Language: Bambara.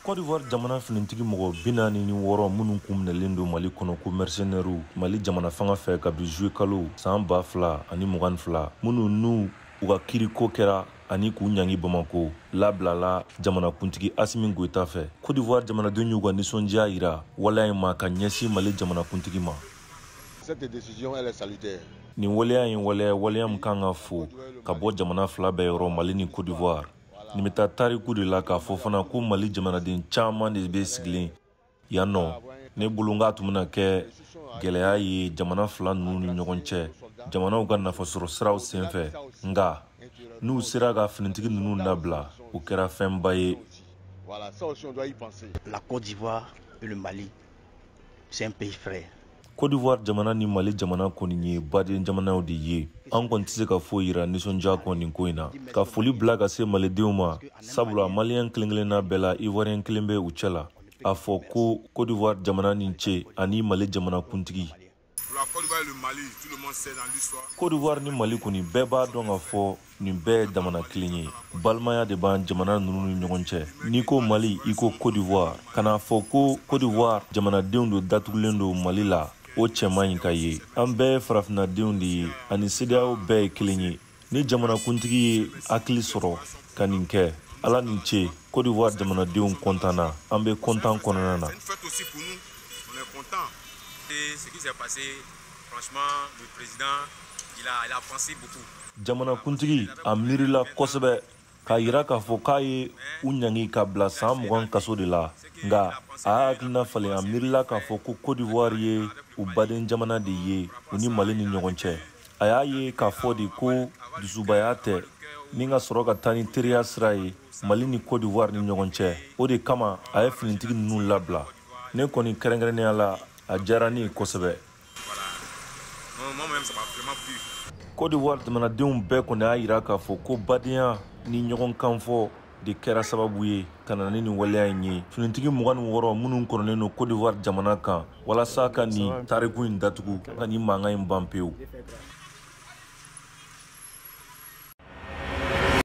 Côte d'Ivoire jamana finitigi mɔgɔ 46 minnu kun minɛlen don Mali kɔnɔ ko mercenaires Mali jamana fanga fɛ kabi juillet kalo san 2022, minnu n'u u ka kiiriko kɛra ani k'u ɲangi Bamako, labilala jamanakuntigi Assimi Goïta fɛ. Côte d'Ivoire jamanadenw y'u ka nisɔndiya yira waleya in ma ka ɲɛsin Mali jamanakuntigi ma. Cette décision, elle est salutaire. Nin waleya in, waleya waleya min kan ka fo ka bɔ jamana fila bɛɛ yɔrɔ, Mali ni Côte d'Ivoire. Nin bɛ taa tariku de la k'a fɔ fana ko Mali jamanaden caman de bɛ sigilen yan nɔ. Ne bolo, n k'a tun bɛna kɛ gɛlɛya ye jamana fila ninnu ni ɲɔgɔn cɛ, jamanaw ka nafasɔrɔ siraw senfɛ, nka n'u sera ka finitigi ninnu labila, o kɛra fɛnba ye. Voilà, ça aussi, on doit y penser. La Côte d'Ivoire et le Mali, c'est un pays frère. Côte d'Ivoire jamana ni Mali jamana kɔni ye baden jamanaw de ye. An kɔni tɛ se ka foyi yira nisɔndiya kɔ nin ko in na, ka foli bila ka se malidenw ma, sabula maliyɛn kelen kelenna bɛɛ la, ivoirien kelen bɛ u cɛ la. A fɔ ko Côte d'Ivoire jamana ni ce ani Mali jamana kuntigi. La Côte d'Ivoire et le Mali, tout le monde sait dans l'histoire. Côte d'Ivoire ni Mali kɔni, bɛɛ b'a dɔn k'a fɔ nin bɛɛ ye jamana kelen ye. Balimaya de b'an jamana ninnu ni ɲɔgɔn cɛ. N'i ko Mali, i ko Côte d'Ivoire. Kana fɔ ko Côte d'Ivoire jamanadenw do datugulen don Mali la, o cɛ man ɲi ka ye. An bɛɛ ye farafinnadenw de ye ani CEDEAO bɛɛ ye kelen ye. Ni jamanakuntigi ye hakili sɔrɔ ka nin kɛ, Ala ni ce. Côte d'Ivoire jamanadenw kɔntanna, an bɛ kɔntan kɔnɔna na. C'est une fête aussi pour nous. On est content. Et ce qui s'est passé, franchement, le président, il a pensé beaucoup. Jamanakuntigi a miirila kosɛbɛ k'a yira k'a fɔ k'a ye u ɲangi ka bila san 20 kaso de la, nka a y'a hakilina falen. A miirila k'a fɔ ko Côte d'Ivoire ye u baden jamana de ye u ni Mali ni ɲɔgɔn cɛ. A y'a ye k'a fɔ de ko dusubaya tɛ ni ka sɔrɔ ka taa ni teriya sira ye Mali ni Côte d'Ivoire ni ɲɔgɔn cɛ. O de kama a ye finitigi ninnu labila. Ne kɔni kɛrɛnkɛrɛnnenya la, a diyara ne ye kosɛbɛ. Voilà. Moi-même, ça m'a vraiment plu. Côte d'Ivoire jamanadenw bɛɛ kɔni y'a yira k'a fɔ ko badenya ni ɲɔgɔn kanfɔ de kɛra sababu ye ka na ni nin waleya in ye. Finitigi 26 minnu kɔnɔnen don Côte d'Ivoire jamana kan walasa ka nin tariku in datugu, ka nin mankan in ban pewu.